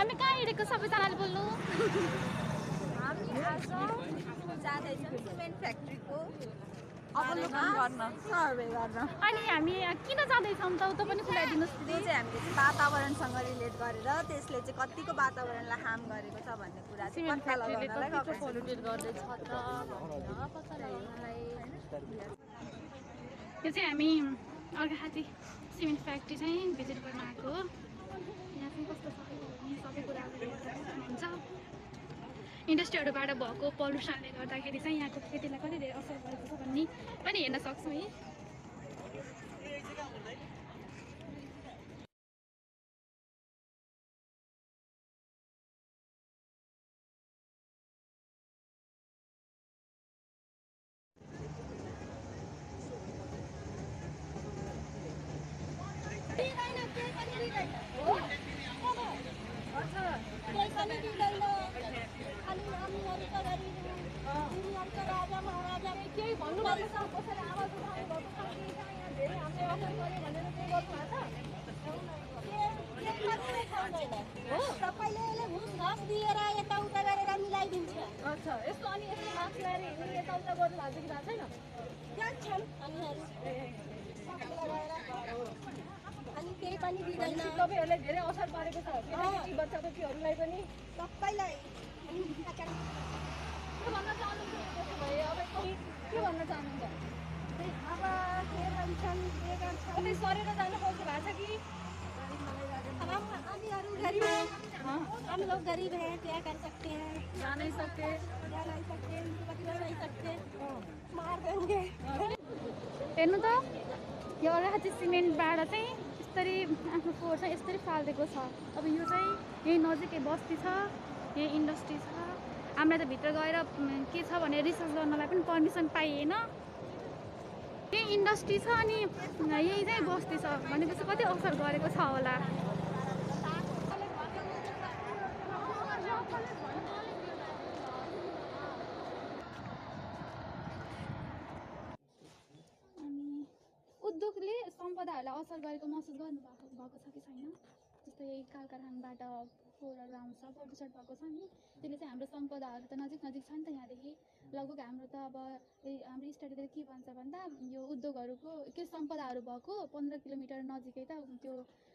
हामी कहाँ हिँडेको सबैजनाले बोल्नु हामी आज जाँदैछौँ सिमेन्ट फ्याक्ट्रीको सर्वे गर्न। अनि हामी किन जाँदैछौँ त उता पनि खुलाइदिनुहोस् त्यो चाहिँ हामीले चाहिँ वातावरणसँग रिलेट गरेर त्यसले चाहिँ कतिको वातावरणलाई हार्म गरेको छ भन्ने कुरा चाहिँ पत्ता लगाउनलाई गएको छौँ। यो चाहिँ हामी अर्घाखाँची सिमेन्ट फ्याक्ट्री चाहिँ भिजिट गर्न आएको हो। यहाँ चाहिँ कस्तो छ सबै कुराहरू हुन्छ। इन्डस्ट्रीहरूबाट भएको पल्युसनले गर्दाखेरि चाहिँ यहाँको खेतीलाई कति धेरै असर गरेको छ भन्ने पनि हेर्न सक्छौँ है। तपाईँले घुस घाँस दिएर यताउता गरेर मिलाइदिन्छ। अच्छा यस्तो अनि यस्तो मार्क्स ल्याएर हिँड्ने यताउता गर्नु भएको कि भएको छैन जान्छन् हामीहरू अनि केही पनि दिँदैन। तपाईँहरूलाई धेरै असर पारेको छ केटी बच्चाबच्चीहरूलाई पनि सबैलाई के भन्न चाहनुहुन्छ त्यसो भए अब के भन्न चाहनुहुन्छ अब के भन्छन् के गर्छन् कतै सरेर जानु खोज्नु भएको छ कि हामीहरू गरीब हैं, हम लोग गरीब हैं, क्या कर सकते हैं? जा नहीं सकते बच्चे नहीं सकते, मार देंगे। हेर्नु त यो अर्घाखाँची सिमेन्टबाट चाहिँ यसरी आफ्नो फोहोर चाहिँ यसरी फालिदिएको छ। अब यो चाहिँ यही नजिकै बस्ती छ, यही इन्डस्ट्री छ। हामीलाई त भित्र गएर के छ भने रिसर्च गर्नलाई पनि पर्मिसन पाइएन। यही इन्डस्ट्री छ अनि यही चाहिँ बस्ती छ भनेपछि कति असर गरेको छ होला। उद्योगले सम्पदाहरूलाई असर गरेको महसुस गर्नुभएको छ कि छैन? जस्तै कल कारखानाबाट फोहोरहरू आउँछ प्रदूषण भएको छ नि त्यसले चाहिँ हाम्रो सम्पदाहरू त नजिक नजिक छ नि त। यहाँदेखि लगभग हाम्रो त अब हाम्रो स्टडीले के भन्छ भन्दा यो उद्योगहरूको के सम्पदाहरू भएको 15 किलोमिटर नजिकै त त्यो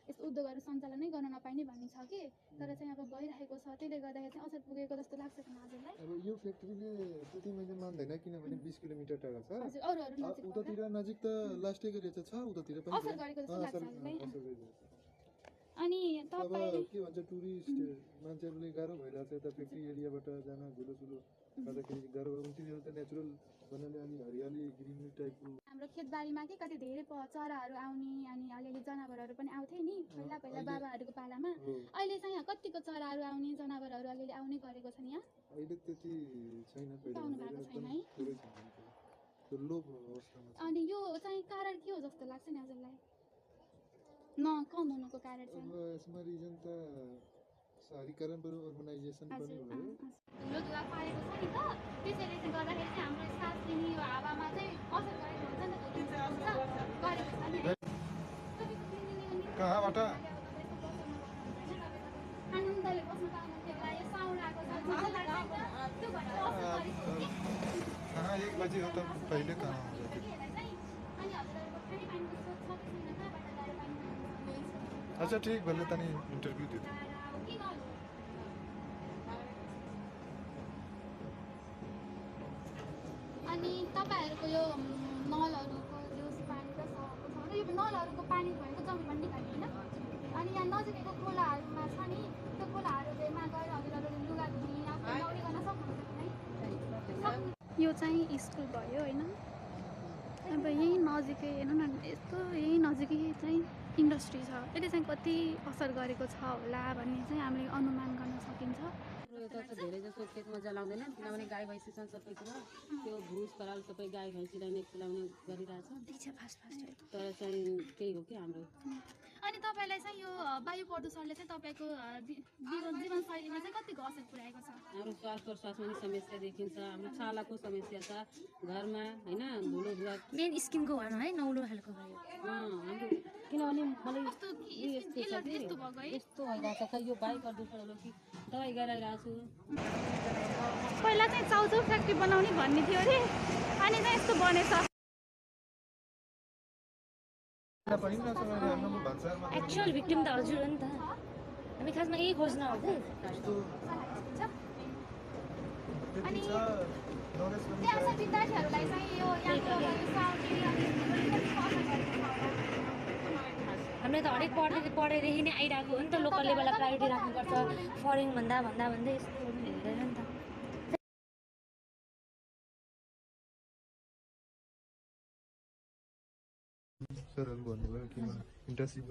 यस्तो उद्योगहरू सञ्चालनै गर्न नपाइने भन्ने छ कि तर चाहिँ अब भइरहेको छ। त्यसले गर्दाखेरि चाहिँ असर पुगेको जस्तो लाग्छ कि हजुरलाई? अब यो फ्याक्ट्रीले त्यति मैले मान्दैन किनभने 20 किलोमिटर टाढा छ। हजुर अरूहरू नजिक उतातिर नजिक त लास्टै गरेछ छ उतातिर पनि असर गरेको जस्तो लाग्छ हामीलाई। अनि अब तपाईँ के भन्छ टुरिस्ट मान्छेहरूले गाह्रो भइरहेछ यता फ्याक्ट्री एरियाबाट जान झुलो गर्दाखेरि गाह्रो उनीहरू त नेचुरल भन्नाले अलि हरियाली ग्रिनरी टाइपको हाम्रो खेतबारीमा के कति धेरै चराहरू आउने अनि अलिअलि जनावरहरू पनि आउँथे नि पहिला बाबाहरूको पालामा। अहिले चाहिँ यहाँ कतिको चराहरू आउने जनावरहरू अलिअलि आउने गरेको छ नि यहाँ? अहिले त्यति छैन पाउनु भएको छैन है। अनि यो चाहिँ कारण के हो जस्तो लाग्छ नि हजुरलाई? कम हुनुको कारण चाहिँ अब यसमा रिजन त शहरीकरण बरु अर्बनाइजेसन पनि भयो। धुलो धुवा पारेको छ नि त त्यसैले चाहिँ गर्दाखेरि चाहिँ हाम्रो सास लिने यो हावामा चाहिँ असर गरेको हुन्छ नि त। गरेको छ नि कहाँबाट आनन्दले बस्नु पाउनुहुन्थ्यो होला यो साउन्ड आएको छ त्यो भएर असर गरेको हो कि? कहाँ 1 बजे हो त पहिले कहाँ अनि हजुरहरूको खानेपानीको स्रोत छ कि छैन? कहाँबाट ल्याएर पानी खानुहुन्छ? अच्छा ठीक भले तनी इन्टरभ्यू दे अनि तपाईँहरूको यो नलहरूको यो पानी र सहरको छ र यो नलहरूको पानी भएको जमिनमा निकाल्ने होइन? अनि यहाँ नजिकैको खोलाहरूमा छ नि त्यो खोलाहरूमा गएर हजुरहरू लुगा धुने आफ्नो न्वाउने गर्न सक्नुहुन्छ? यो चाहिँ स्कुल भयो होइन? अब यही नजिकै हेर्नु न यस्तो यही नजिकै चाहिँ इन्डस्ट्री छ। यसले चाहिँ कति असर गरेको छ होला भन्ने चाहिँ हामीले अनुमान गर्न सकिन्छ। यता त धेरै जसो खेतमा जलाउँदैन किनभने गाई भैँसी छन् सबै कुरा त्यो भुस पराल सबै गाई भैँसीलाई नै खिलाउने गरिरहेछ तर चाहिँ त्यही हो कि हाम्रो अनि तपाईँलाई चाहिँ यो वायु प्रदूषणले चाहिँ तपाईँको जीवनशैलीमा चाहिँ कतिको असर पुर्याएको छ? हाम्रो श्वास प्रश्वासमा नि समस्या देखिन्छ हाम्रो छालाको समस्या छ घरमा होइन धुलो धुवा मेन स्किनको भएन है नौलो खालको भयो हाम्रो किनभने मलाई यस्तो यस्तो भएको है? यस्तो भइरहेको छ खै यो वायु प्रदूषण हो कि दबाई गराइरहेको छु पहिला चाहिँ चाउचाउ फ्याक्ट्री बनाउने भन्ने थियो अरे अनि चाहिँ यस्तो बनेछ। पनि नसँग हाम्रो भन्सारमा एक्चुअल भिक्टिम त हजुर हो नि त हामी खासमा यही खोज्न हो कि त्यस्तो अनि छ नलेज पनि त्यहाँ चाहिँ विद्यार्थीहरूलाई चाहिँ यो यहाँको साउन्ड हामीले त हरेक पढेदेखि नै आइरहेको हो नि त लोकल लेभललाई प्रायोरिटी राख्नुपर्छ फरेन भन्दा भन्दै यस्तो हुँदैन नि त सरहरू भन्नुभयो कि इन्टर्नसिप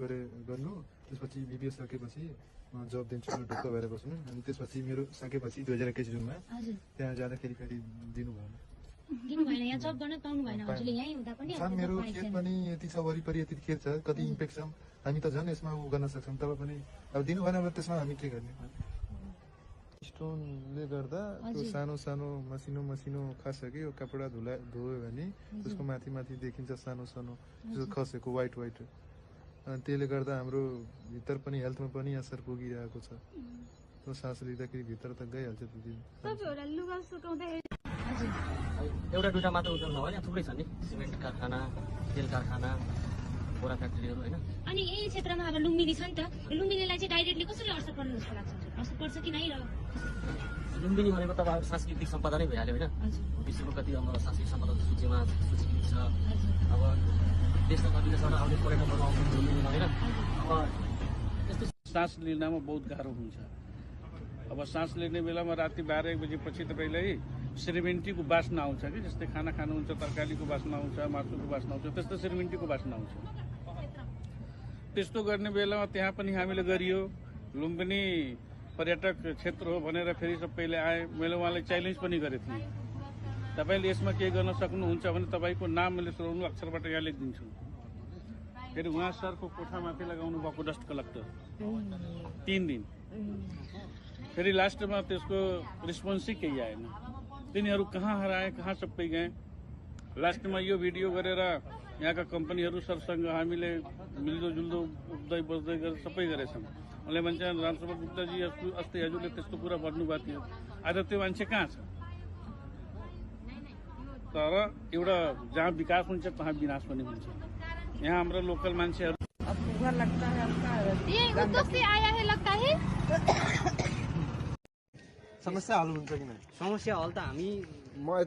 गर्नु त्यसपछि बिबिए सकेपछि जब दिन्छु ढुक्क भएर बस्नु अनि त्यसपछि मेरो सकेपछि 2021 जुनमा त्यहाँ जाँदाखेरि फेरि दिनु भएन दिनु भएन यहाँ जब गर्न पाउनु भएन हजुरले यहीँ हुँदा पनि मेरो खेत पनि यति छ वरिपरि यति खेत छ कति इम्प्याक्ट छ हामी त झन् यसमा उ गर्न सक्छौँ तब पनि अब दिनु भएन भने त्यसमा हामी के गर्ने स्टोनले गर्दा त्यो सानो सानो मसिनो खस्यो यो कपडा धोयो भने त्यसको माथि देखिन्छ सानो त्यो खसेको वाइट अनि त्यसले गर्दा हाम्रो भित्र पनि हेल्थमा पनि असर पुगिरहेको छ त्यो सास लिँदाखेरि भित्र त गइहाल्छ त्यो दिन तपाईँहरूलाई लुगा सुकाउँदाखेरि एउटा दुइटा मात्र उद्योग नभए यहाँ थुप्रै छ नि सिमेन्ट कारखाना तेल कारखाना बोरा फ्याक्ट्रीहरू होइन अनि यही क्षेत्रमा अब लुम्बिनी छ नि त लुम्बिनीलाई चाहिँ डाइरेक्टली कसरी असर पर्ने जस्तो लाग्छ असर पर्छ कि नै र लुम्बिनी भनेको त अब सांस्कृतिक सम्पदा नै भइहाल्यो होइन विश्वको कति हाम्रो सांस्कृतिक सम्पदाको सूचीमा सूचीकृत छ अब देशका कति देशबाट आउने पर्यटकहरू आउँछन् लुम्बिनीमा होइन अब यस्तो सास लिनमा बहुत गाह्रो हुन्छ अब सास लिने बेलामा राति 12-1 बजेपछि तपाईँलाई सेरिमेन्टीको बास्ना आउँछ कि जस्तै खाना खानुहुन्छ तरकारीको बास्ना आउँछ मासुको बास्ना आउँछ त्यस्तो सेरिमेन्टीको बास्ना आउँछ त्यस्तो गर्ने बेलामा त्यहाँ पनि हामीले गरियो लुम्बिनी पर्यटक क्षेत्र हो भनेर फेरि सबैले आए मैले उहाँलाई च्यालेन्ज पनि गरेको थिएँ तपाईँले यसमा के गर्न सक्नुहुन्छ भने तपाईँको नाम मैले सुनाउनु अक्षरबाट यहाँ लेखिदिन्छु फेरि उहाँ सरको कोठामाथि लगाउनु भएको डस्ट कलेक्टर 3 दिन फेरि लास्टमा त्यसको रेस्पोन्सै केही आएन तिनीहरू कहाँ हराए कहाँ सबै गए लास्टमा यो भिडियो गरेर यहाँका कम्पनीहरू सरसँग हामीले मिल्दोजुल्दो उठ्दै बस्दै गरेर सबै गरेछौँ उनले भन्छ रामसुब्बा गुप्ताजी अस्ति हजुरले त्यस्तो कुरा भन्नुभएको थियो आज त्यो मान्छे कहाँ छ तर एउटा जहाँ विकास हुन्छ तहाँ विनाश पनि हुन्छ यहाँ हाम्रो लोकल मान्छेहरू समस्या हल हुन्छ कि नै समस्या हल त हामी म यता